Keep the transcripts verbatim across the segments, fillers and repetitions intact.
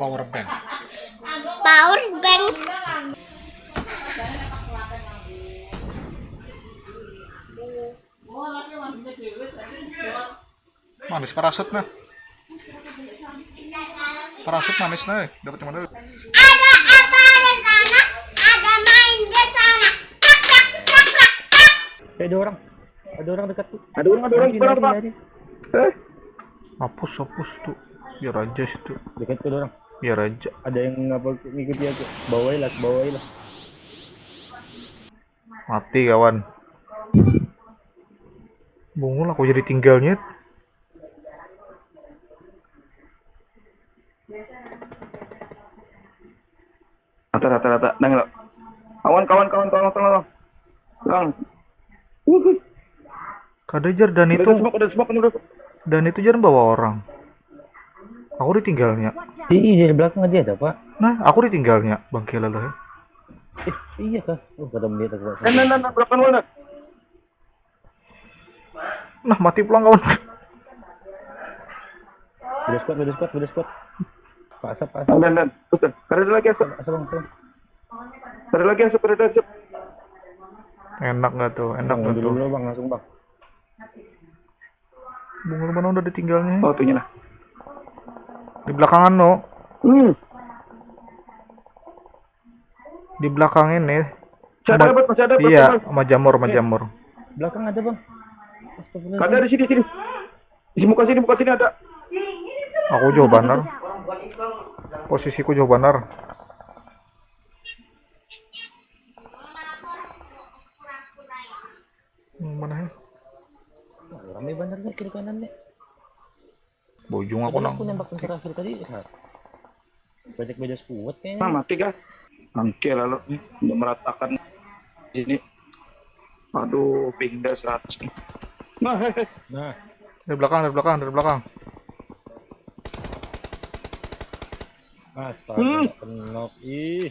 Power bank. Power bank. Manis parasut nah. Parasut manis nah, eh. Dapat yang mana? Ada apa di sana? Ada main di sana. Prak, prak, prak, prak, prak. Eh, ada orang. Ada orang dekat tuh. Ada orang, ada orang. Lari, lari, lari. Eh? Hapus, hapus tuh. Biar aja situ. Dekat tuh ada orang. Biar aja. Ada yang apa, ngikuti aku. Bawai lah, bawai lah. Mati kawan. Bungul aku jadi tinggalnya. Rata, rata, rata. Nang lo. Kawan, kawan, kawan, tolong, tolong, tolong. Tolong. Kada jar dan itu. Ada smoke, ada smoke, ada smoke. Dan itu jar bawa orang. Aku ditinggalnya. Ih, ih, dari belakang dia ada, Pak. Nah, aku ditinggalnya, bangke lalu ya. Eh, iya kah? Oh, kada melihat aku, Pak. Eh, nah, nah, nah, belakang mana? Nah, mati pulang kawan. Beda squad, beda squad, beda squad. Pak Asap, Pak Asap. Dan, dan, dan. Betul. Kada ada lagi asap. Asap, Bang, asap. Kada ada lagi asap, kada ada asap. Enak nggak tuh? Enak nggak tuh? Dulu, Bang, langsung, Bang. Bungul mana udah ditinggalnya? Oh, tuhnya nah. Di belakangan, no. Hmm. Di belakang ini. Masih ada, Bang, masih ada, Bang. Iya, Bang. Majamur, majamur. Belakang ada, Bang. Astagfirullahaladzim. Ada di sini, sini. Di muka sini, muka sini ada. Aku jauh banar. Posisiku jauh banar. Hmm, mana ya? Wah, ramai banar nih kiri kanan nih. Bujung aku nang. Aku nembak yang terakhir tadi, Rat. Banyak beda squad kayaknya. Nah, mati kah? Oke, lalu nih, udah meratakan ini. Aduh, pindah seratus nih. Nah, hehehe. Nah. Dari belakang, dari belakang, dari belakang. Astaga, hmm. Kenok. Ih.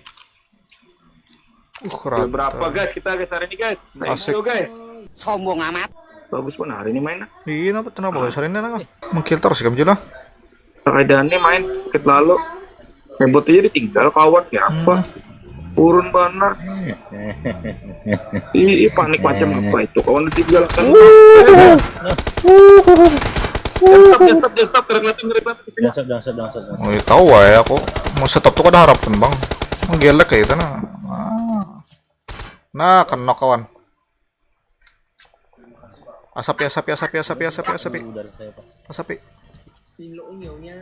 Uh, rata. Berapa, guys? Kita, guys, hari ini, guys. Asik. Ayo, guys. Sombong amat. Bagus pun hari ini mainnya. Iya, kenapa, kenapa, guys? Hari ini, nah. Mengkil terus, kamu lah. Keadaannya main sakit lalu. Ribut aja ditinggal kawan, ya apa? Hmm. Turun banar. Ih, ih, panik macam apa itu? Kawan ditinggalkan. Jangan stop, jangan stop, jangan stop. Jangan stop, jangan stop, jangan stop, jangan stop. Oh, iya, tahu ya aku. Mau stop tuh kada harapan, Bang. Menggelek kayak itu nah. Ah. Nah, kenok kawan. Asapi, asapi, asapi, asapi, asapi, asapi. Aduh, darah saya, Pak. Asapi. Silo nyonya.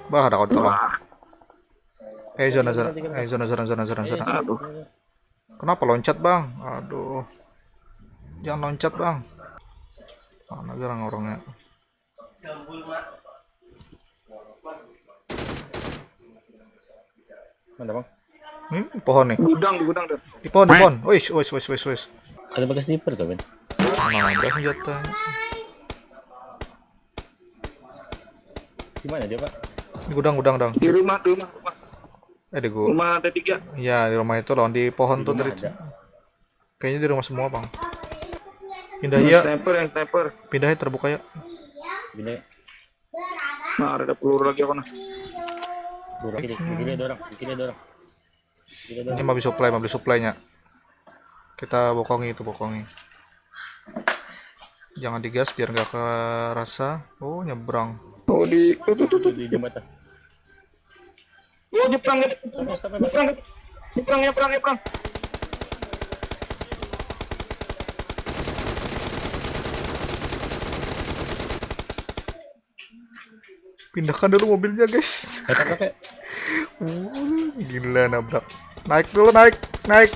Bah, ada kau tolong. Wah. Eh, zona, zona. Eh, zona, zona, zona, zona, zona. Aduh. Kenapa loncat, Bang? Aduh. Jangan loncat, Bang. Mana garang orangnya? Mana, Bang? Ini pohon nih. Gudang, di gudang, dah. Di pohon, di pohon. Wis, wis, wis, wis, wis. Ada pakai sniper kah, Ben? Mana ada senjata? Di mana dia, Pak? Di gudang, gudang, dong. Di rumah, di rumah, rumah. Eh, di gu- Rumah lantai tiga. Ya, di rumah itu loh, di pohon tuh tadi. Rumah ada. Kayaknya di rumah semua, Bang. Pindah ya. Yang sniper, yang sniper. Pindah ya, terbuka ya. Pindah ya. Nah, ada peluru lagi aku nah. Di sini, di sini ada orang, di sini ada orang. Di sini ada orang. Ini mau beli supply, mau beli supply-nya. Kita bokongi itu, bokongi. Jangan digas biar nggak kerasa. Oh, nyebrang. Oh, di tuh, tuh, tuh, tuh. Di jembatan. Oh, nyebrang, nyebrang. Nyebrang, nyebrang, nyebrang, nyebrang. Pindahkan dulu mobilnya, guys. Pakai, pakai. Uh, gila nabrak. Naik dulu, naik, naik.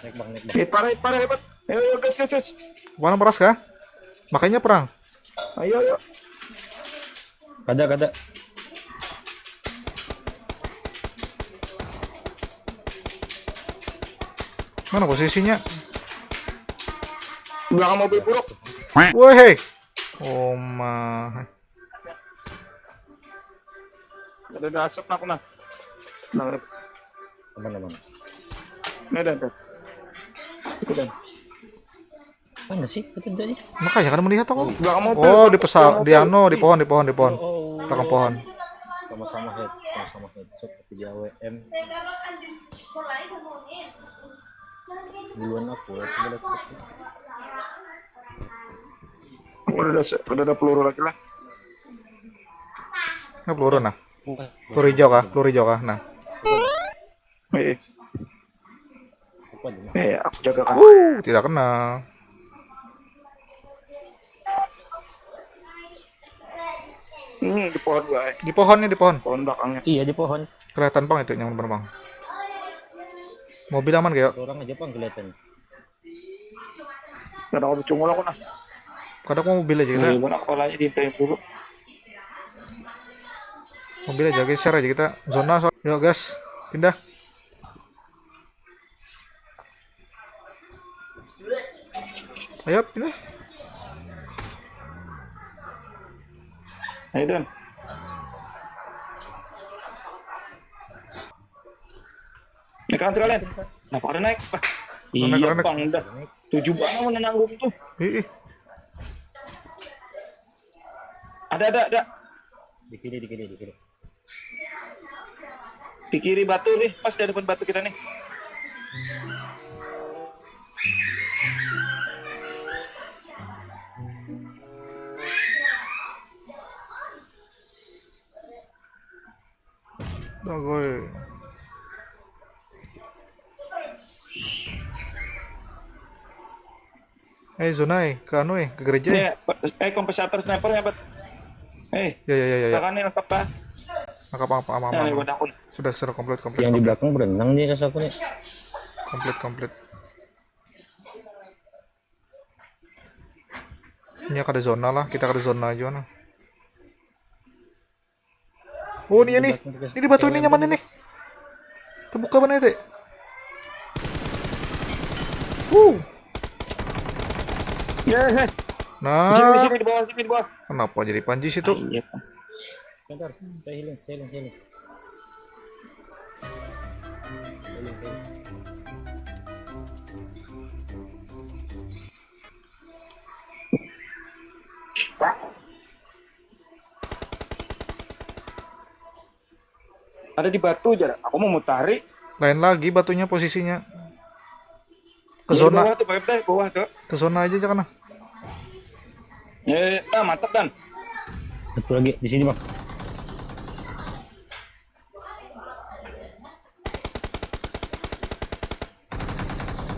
Naik, Bang, naik, Bang. Eh, parah, parah, hebat. Ayo, ayo, guys, guys, guys. Mana meras kah? Makanya perang. Ayo, ayo. Kada, kada. Mana posisinya? Belakang mobil buruk. Woi, hei. Oh my. Ada, ada asap aku nah. Nah, aman, aman. Ini ada, ada. Itu dah. Mana sih? Itu tadi. Makanya kan melihat aku. Belakang mobil, oh, di pesawat, di anu, di pohon, di pohon, di pohon. Oh, oh. Belakang pohon. Sama-sama head, sama-sama headshot, tapi dia W M. Duluan aku, aku lihat. Udah ada, udah ada peluru lagi lah. Nah, peluru nah. Peluru hijau kah? Peluru hijau kah? Nah. Eh, eh, aku jaga kan. Uh, tidak kena. Hmm, di pohon gua, eh. Di pohon nih, di pohon. Pohon belakangnya. Iya, di pohon. Kelihatan bang itu yang bener bang. Mobil aman kayak. Orang aja bang kelihatan. Kada mau cungul aku nah. Kada mau mobil aja kita. Iya, mana kepalanya di dulu. Mobil aja, geser aja kita. Zona, so-, yuk gas, pindah. Ayo pindah. Ayo Don. Naik kan kalian? Kenapa ada naik? Iya bang, udah tujuh bang mau nanggung tuh. Ih, ih. Ada, ada, ada. Di kiri, di kiri, di kiri. Di kiri batu nih, pas di depan batu kita nih. Bagoi. Eh, zona eh, ke anu eh, ke gereja eh. Eh, kompensator sniper ya, Bat. Eh, ya, ya, ya, ya. Tangan nih lengkap, Pak. Lengkap apa, apa, apa, nah, apa. Sudah, sudah komplit, komplit. Yang komplit. Di belakang berenang nih, rasa aku nih. Komplit, komplit. Ini kada zona lah, kita kada zona aja nah. Oh, ini nih. Ini di batu ini nyaman ini. Terbuka mana itu? Wuh. Ya, ya. Nah. Sini, sini, di bawah, sini, di bawah. Kenapa jadi panji situ? Ah, iya. Bentar, saya healing, saya healing, saya healing. Healing, healing. Ada di batu aja. Aku mau mutari. Lain lagi batunya posisinya. Ke zona. Bawah tuh, Pak R T, bawah tuh. Ke zona aja jangan. Eh, ah, mantap, Dan. Satu lagi di sini, Bang.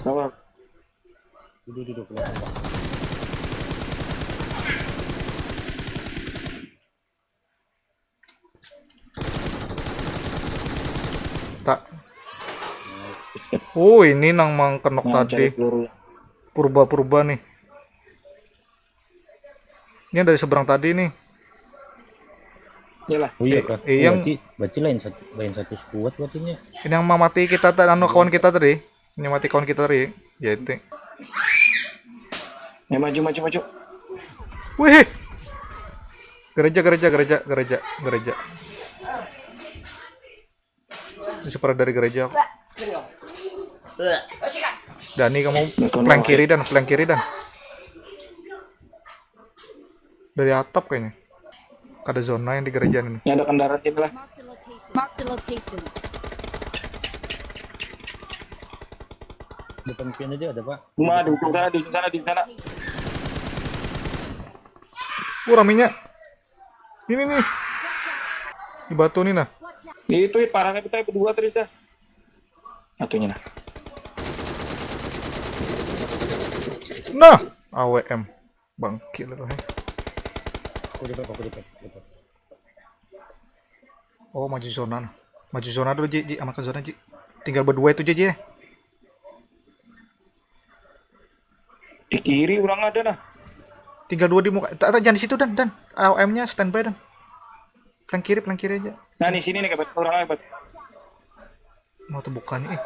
Sabar. Duduk, duduk, belakang, Bang. Tak. Oh, ini nang mangkenok tadi. Purba-purba nih. Ini dari seberang tadi nih. Iyalah. Oh iya kah? Eh, yang berarti, berarti lain satu, lain satu squad berartinya. Ini yang mamati kita tadi, anu kawan kita tadi. Ini mati kawan kita tadi. Ya itu. Ya maju maju maju. Wih. Gereja gereja gereja gereja gereja. Ini separuh dari gereja aku. Dani kamu flank kiri Dan, flank kiri Dan. Dari atap kayaknya. Kada zona yang di gereja ini. Ini ada kendaraan sini lah. Marked a location. Depan pian aja ada, Pak. Rumah di ujung sana, di ujung sana, di ujung sana. Uh, raminya. Ini nih. Di batu nih nah. Itu parahnya kita yang kedua tadi dah. Satunya nah. Nah, A W M. Bangkil itu, heh. Aku di bawah, aku di bawah, aku di bawah. Oh, maju zona nah. Maju zona dulu, Ji. Ji, amankan zona, Ji. Tinggal berdua itu, Ji, Ji. Di kiri orang ada nah. Tinggal dua di muka. Tak, tak, jangan di situ, Dan, Dan. A W M-nya standby, Dan. Flank kiri, flank kiri aja. Nah, di sini nih, Kabat. Orang Kabat. Mau tuh bukan nih.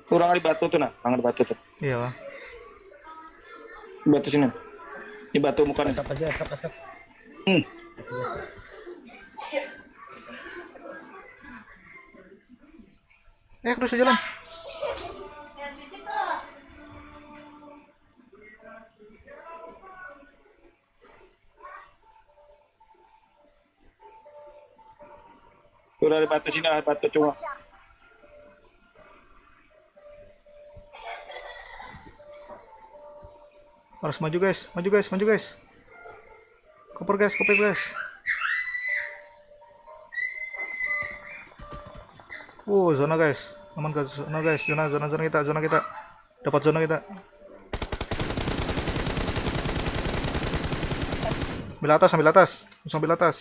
Orang di batu tuh nah, orang di batu tuh. Iya lah. Di batu sini. Di batu bukan. Asap aja, asap, asap. Hmm. Eh, terus jalan. Sudah di batu sini, ada batu cuma. Harus maju, guys, maju, guys, maju, guys. Koper, guys, koper, guys. Wow, zona, guys. Aman, guys, zona, guys. Zona, zona, zona kita, zona kita. Dapat zona kita. Ambil atas, ambil atas. Langsung ambil atas.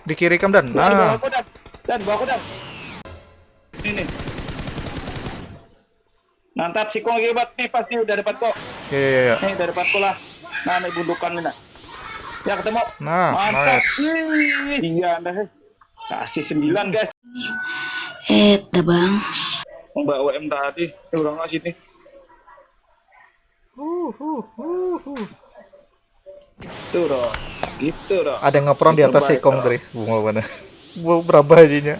Di kiri kam, Dan. Nah, bawa aku, Dan. Dan, bawa aku, Dan. Ini nih. Mantap, sikung hebat nih, pasti udah dapat kok. Ya, ya, ya. Nih, udah dapat kok lah. Nah, nih bundukan nih, nah. Ya, ketemu. Nah, Mantap. Nice. Ih, iya, dah. Kasih sembilan, guys. Eh, tabang. Mbak W M tadi, orang nggak sini. Tuh, Ron. Gitu, Ron. Ada ngepron di atas Terbaik, sikung Ron. Tadi. Bunga mana? Bunga berapa ajinya?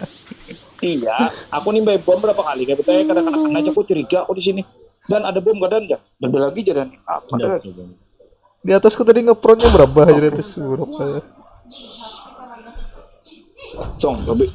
Iya, aku nih main bom berapa kali, kayak betul kadang-kadang aja aku curiga aku di sini. Dan ada bom kadang ya. Beda lagi jalan apa Udah, Dan? udah, udah. Di atasku tadi ngepronnya berapa aja di atas berapa ya? Cong, lebih